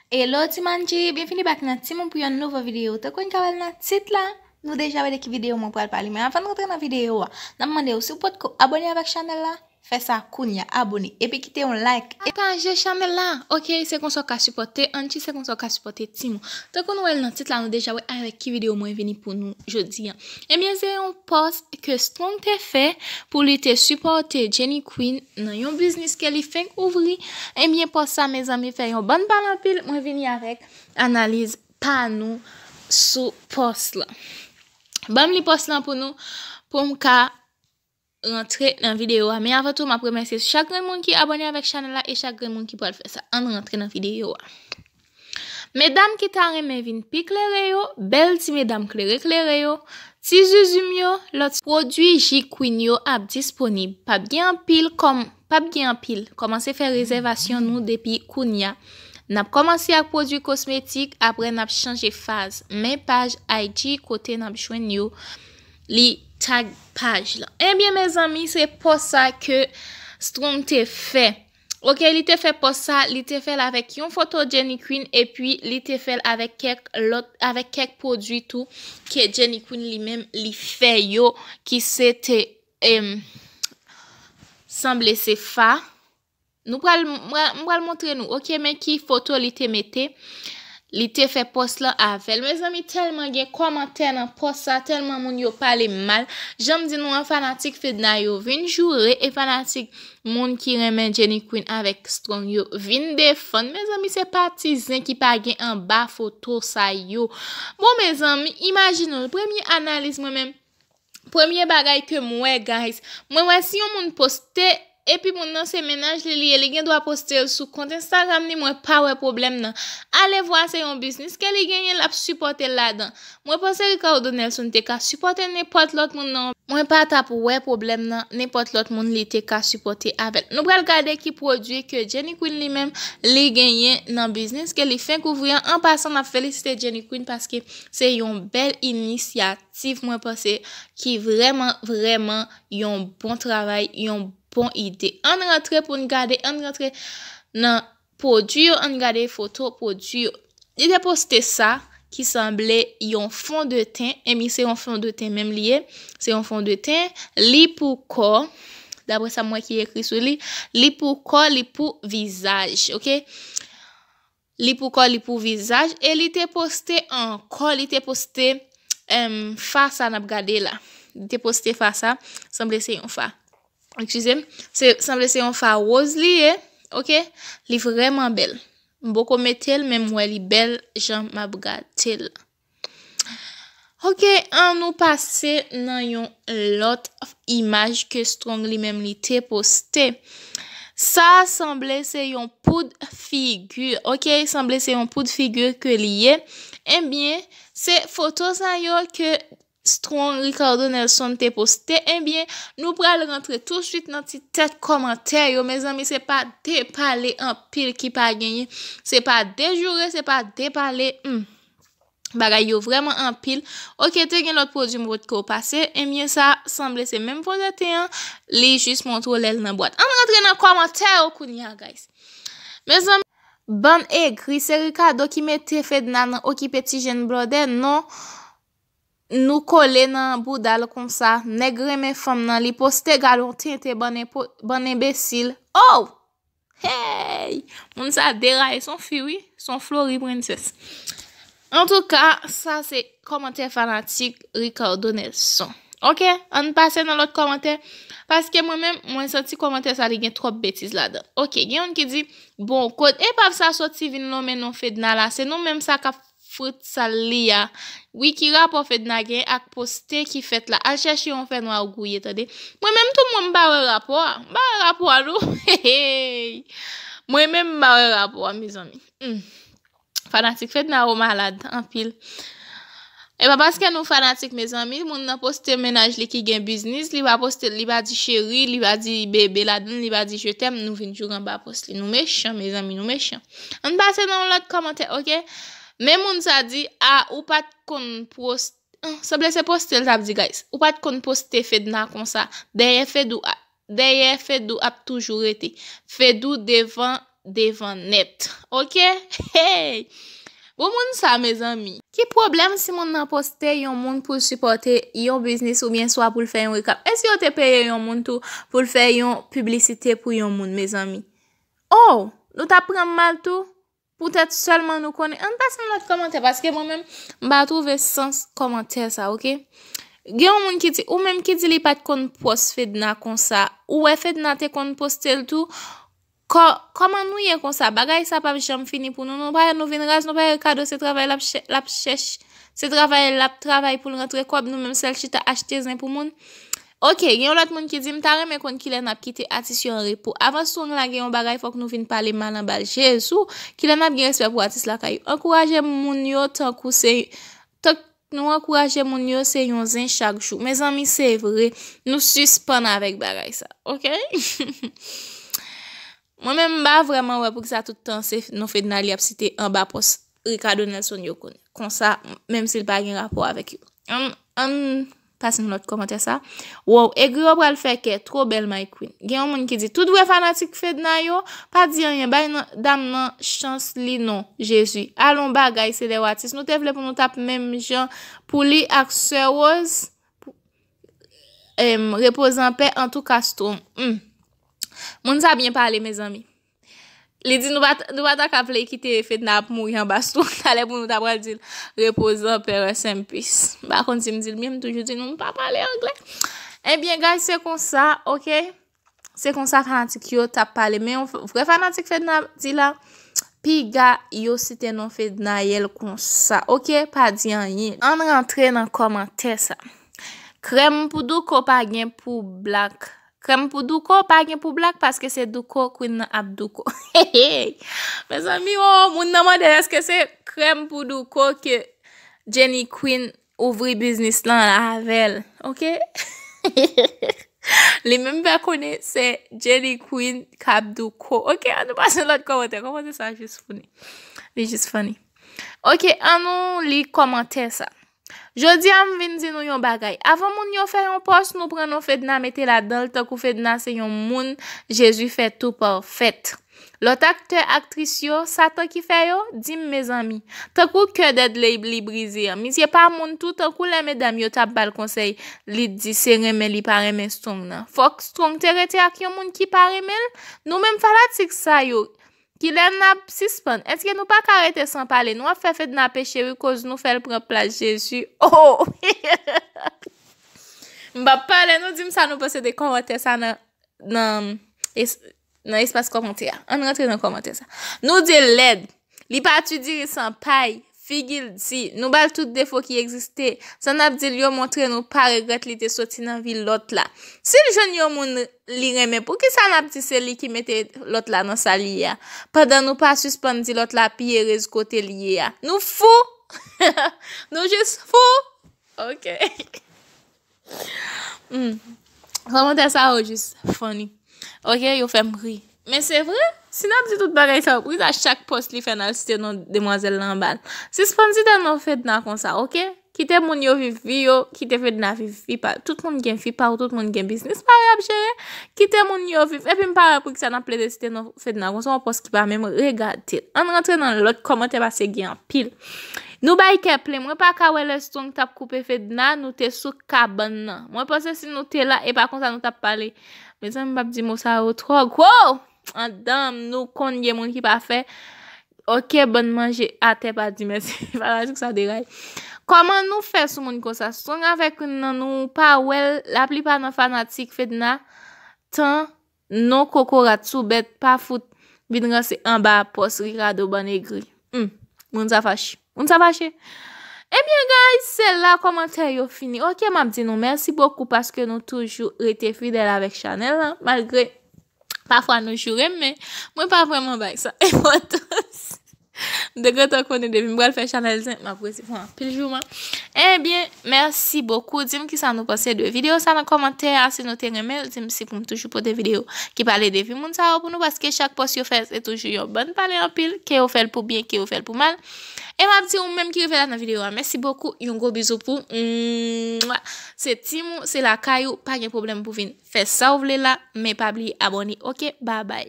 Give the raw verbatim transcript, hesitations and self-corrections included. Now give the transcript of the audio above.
Hello ti manji, byenvini back nan Timoun pou yon nouvo videyo. Tankou n ka wè l nan tit la, nou deja wè de ki videyo mwen pral pale. Men avan n rantre nan videyo a, n ap mande w, si w potko abòne avèk chanèl la, fè sa kounye a, abòne, epi kite yon like. Pataje chanèl la, oke, se konsa w ka sipòte Angie, se konsa w ka sipòte Timoun. Tankou nou wè l nan tit la, nou deja wè avèk ki videyo mwen vini pou nou jodi a. Ebyen, se yon pòs ke Strong te fè pou li te sipòte Jenny Queen nan yon biznis ke li fenk ouvri. Ebyen, pòs sa, mezanmi, fè yon bann pale anpil. Mwen vini avèk analiz pa nou sou pòs lan. Ban m li pòs lan pou nou, pou m ka rantre nan videyo a. Men avan tou, m ap remèsye chak grenn moun ki abòne avèk chanèl la e chak grenn moun ki pral fè sa. Ann rantre nan videyo a. Medam ki ta renmen vin pi klere yo, bèl ti medam klere klere yo, ti zuzum yo, lòt pwodui G Queen yo ap disponib. P ap gen anpil kòm, p ap gen anpil. Kòmanse fè rezèvasyon nou depi kounye a. N ap kòmanse ak pwodui kosmetik, apre n ap chanje faz. Men paj I G kote n ap jwenn yo, li tag paj lan. Ebyen, mezanmi, se pòs sa ke Strong te fè. Oke, li te fè pòs sa, li te fè l avèk yon foto Jenny Queen, epi li te fè l avèk kèk lòt, avèk kèk pwodui tou ke Jenny Queen li menm li fè yo, ki se te, em, sanble se fa. Nou pral, m pral, m pral montre nou, oke, men ki foto li te mete. Li te fè pòs lan avè l. Mezanmi, tèlman gen kòmantè nan pòs sa, tèlman moun yo pale mal. Jan m di nou an, fanatik Fedna yo vin joure e fanatik moun ki renmen Jenny Queen avèk Strong yo vin defann. Mezanmi, se pa ti zen ki pa gen anba foto sa yo. Bon, mezanmi, imajine w, premye analiz mwen menm, premye bagay ke m wè, guys, mwen wè si yon moun poste, epi moun nan se mennaj li li ye, li gen dwa poste l sou kont Instagram li, mwen pa wè pwoblèm nan. Ale vwa se yon biznis ke li genyen, l ap sipòte l ladan. Mwen panse Ricardo Nelson te ka sipòte nenpòt lòt moun nan. Mwen pa t ap wè pwoblèm nan, nenpòt lòt moun li te ka sipòte avè l. Nou pral gade ki pwodui ke Jenny Queen li menm, li genyen nan biznis ke li fenk ouvri an. An pasan, n ap felisite Jenny Queen paske se yon bèl inisyativ, mwen panse, ki vrèman, vrèman yon bon travay, yon bon ide. Ann rantre pou n gade, ann rantre nan pwodui yo, ann gade foto pwodui yo. Li te poste sa ki sanble yon fondeten, ebyen se yon fondeten menm li ye, se yon fondeten, li pou kò, daprè sa m wè ki ekri sou li, li pou kò, li pou vizaj, oke? Li pou kò, li pou vizaj, e li te poste ankò, li te poste, em, fa sa n ap gade la. Li te poste fa sa, sanble se yon fa. Eskize m, se, sanble se yon fa woz li ye, oke? Li vrèman bèl. M poko mete l, men m wè li bèl jan m ap gade l. Oke, ann nou pase nan yon lòt imaj ke Strong li menm li te poste. Sa sanble se yon poud figi, oke? Sanble se yon poud figi ke li ye. Ebyen, se foto sa yo ke Strong Ricardo Nelson te poste. Ebyen, nou pral rantre touswit nan ti tèt kòmantè yo. Mezanmi, se pa de pale anpil ki pa genyen. Se pa de joure, se pa de pale. Hmm. Bagay yo vrèman anpil. Oke, te gen lòt pwodui m potko pase. Ebyen, sa sanble se menm fondeten an. Li jis montre w lè l nan bwat. Ann rantre nan kòmantè yo kounye a, guys. Mezanmi, bann egri, se Ricardo ki mete Fedna nan okipe ti jenn blòdè. Non, nou kole nan bouda l konsa. Nèg renmen fanm nan, li poste, gade yon tenten, bann enpo-, bann enbesil. Oh! Hey! Moun sa deraye, se yon fi, wi. Se yon Flori Princess. Antouka, sa se kòmantè fanatik Ricardo Nelson. Oke, ann pase nan lòt kòmantè. Paske mwen menm, mwen santi kòmantè sa, li gen twòp betiz ladan. Oke, gen youn ki di, bon, kot epav sa soti vin lonmen non Fedna la? Se nou menm sa k ap fout sal li a. Wi, ki rapò Fedna gen ak poste ki fèt la? Al chèche yon fènwa ou gouye, tande. Mwen menm tou, mwen m pa wè rapò a. M pa wè rapò a, non. Hey, hey. Mwen menm m pa wè rapò a, mezanmi. Hmm. Fanatik Fedna yo malad anpil. E pa paske nou fanatik, mezanmi, moun nan poste mennaj li ki gen biznis, li pa poste, li pa di cheri, li pa di bebe ladan, li pa di je t'aime, nou vin joure anba pòs li. Nou mechan, mezanmi, nou mechan. Ann pase nan yon lòt kòmantè, oke? Men moun sa di, a, ou pa t konn pwos-, ah, sanble se poste l t ap di, guys. Ou pa t konn poste Fedna konsa. Dèyè Fedou a, dèyè Fedou ap toujou rete. Fedou devan devan nèt. Oke? Hey! Bon, moun sa, mezanmi. Ki pwoblèm si moun nan poste yon moun pou l sipòte yon biznis oubyen swa pou l fè yon reklam? E si yo te peye yon moun tou pou l fè yon piblisite pou yon moun, mezanmi? Oh, nou t ap pran m mal tou? Poutèt sèlman nou konnen. Ann pase yon lòt kòmantè, paske mwen menm, m pa twouve sans kòmantè sa, oke? Gen yon moun ki di, ou menm ki di li pa t konn pòs Fedna konsa. Ou wè Fedna te konn poste l tou? Kò-, kòman nou ye konsa? Bagay sa p ap janm fini pou nou. Nou pa wè nou vin raz, nou pa wè Ricardo se travay l ap chè-, l ap chèch-, se travay l ap travay pou l rantre kòb, nou menm sèl chita achte zen pou moun. Oke, gen yon lòt moun ki di, m ta renmen konn kilè n ap kite atis yo an repo. Avan Strong lage yon bagay, fòk nou vin pale mal anba l. Jezi, kilè n ap gen respè pou atis lakay yo? Ankouraje moun yo tankou se, tank nou ankouraje moun yo, se yon zen chak jou. Mezanmi, se vre, nou sispann avèk bagay sa, oke? Mwen menm, m pa vrèman wè poukisa tout tan se non Fedna li ap site anba pòs Ricardo Nelson yo konn. Konsa, menm si l pa gen rapò avèk yo. Ann, ann pase yon lòt kòmantè sa. Wow, egri yo pral fè kè, two bèl my queen. Gen yon moun ki di, tout vrè fanatik Fedna yo, pa di anyen, bay nan, dam nan chans li non, Jezi. Alon bagay, se lè w atis. Nou te vle pou nou t ap menm jan pou li ak sè Rose. Em, repoze an pè, antouka Strong. Hmm. Moun sa byen pale, mezanmi. Li di nou pa t, nou pa ta ka vle kite Fedna ap mouri anba Strong. Talè pou nou ta pral di l, repoze an pè, rest in peace. M pa konn si m di l byen, m toujou di nou, m pa pale anglè. Ebyen, guys, se konsa, oke? Se konsa fanatik yo t ap pale. Men yon f-, vrè fanatik Fedna di la, piga yo site non Fednaelle konsa, oke? Pa di anyen. Ann rantre nan kòmantè sa. Krèm pou Douko pa gen pou Black. Krèm pou Douko pa gen pou Black paske se Douko, Queen nan ap Douko. Mezanmi, oh, moun nan mande èske se krèm pou Douko ke Jenny Queen ouvri biznis lan avè l, oke? Li menm fè konnen se Jenny Queen k ap Douko. Oke, ann nou pase lòt kòmantè. Kòmantè sa jis funny. Li jis funny. Oke, ann nou li kòmantè sa. Jodi a, m vin di nou yon bagay. Avan moun yo fè yon pòs, nou pran non Fedna mete ladan l, tankou Fedna se yon moun Jezi fè tou pafèt. Lòt aktè, aktris yo, Satan ki fè yo, di m, mezanmi. Tankou kè Dudley li brize an. Misye pa moun tou, tankou lè medam yo t ap ba l konsèy, li t di se renmen li pa renmen Strong nan. Fòk Strong te rete ak yon moun ki pa renmen l? Nou menm fanatik sa yo, kilè n ap sispann? Èske nou pa ka rete san pale? Nou ap fè Fedna peche wi, koz nou fè l pran plas Jezi. Oh! M p ap pale, nou di m sa nou panse de kòmantè sa nan, nan, es-, nan espas kòmantè a. Ann rantre nan kòmantè sa. Nou di l lèd. Li pa tchwi diri san pay. Figi l di. Nou ba l tout defo ki egziste. Sa n ap di l yo montre nou pa regrèt li te soti nan vi lòt la. Si l jwenn yon moun li renmen, poukisa n ap di se li ki mete lòt la nan sa l ye a? Pandan nou pa sispann di lòt la pi erez kote l ye a. Nou fou! Nou jis fou! Oke. Hmm. Kòmantè sa yo jis funny. Oke, yo fè m ri. Men se vre, si n ap di tout bagay sa yo, poukisa chak pòs li fè n al site non demwazèl la anba l? Sispann site non Fedna konsa, oke? Kite moun yo viv vi yo, kite Fedna viv vi pa l. Tout moun gen vi pa yo, tout moun gen biznis pa yo y ap jere. Kite moun yo viv. Epi m pa wè poukisa n ap plede site non Fedna konsa, yon pòs ki pa menm regade. Ann rantre nan lòt kòmantè paske gen anpil. Nou bay kè plen. Mwen pa ka wè lè Strong t ap koupe Fedna, nou te sou kabann nan. Mwen panse si nou te la, e pa konsa nou t ap pale. Mezanmi, m p ap di mo sa yo twò gwo. Anndan m, nou konn gen moun ki pa fè. Oke, bann manje atè pa di mèsi. Fanatik sa deray. Kòman nou fè sou moun konsa? Strong avèk Queen nan nou pa wè l, laplipa nan fanatik Fedna tan non kokorat sou bèt pa fout vin ranse anba pòs Ricardo bann egri. Hmm, moun sa fache. Moun sa fache. Ebyen, guys, se la kòmantè yo fini. Oke, m ap di nou mèsi bokou paske nou toujou rete fidèl avèk chanèl lan, malgre pafwa nou joure m, men mwen pa vrèman bay sa enpòtans. M te gentan konnen depi m pral fè chanèl zen, m ap resevwa anpil jouman. Ebyen, mèsi bokou. Di m kisa nou panse de videyo sa nan kòmantè a. Si nou te renmen l, di m si pou m toujou pote videyo ki pale de vi moun sa yo pou nou, paske chak pòs yo fè, se toujou yon bann pale anpil, ke yo fè l pou byen, ke yo fè l pou mal. E m ap di ou menm ki rive la nan videyo a, mèsi bokou, yon gwo bizou pou ou. Mwa. Se tim ou, se lakay ou, pa gen pwoblèm pou vin fè sa w vle la, men pa bliye abòne. Oke, babay.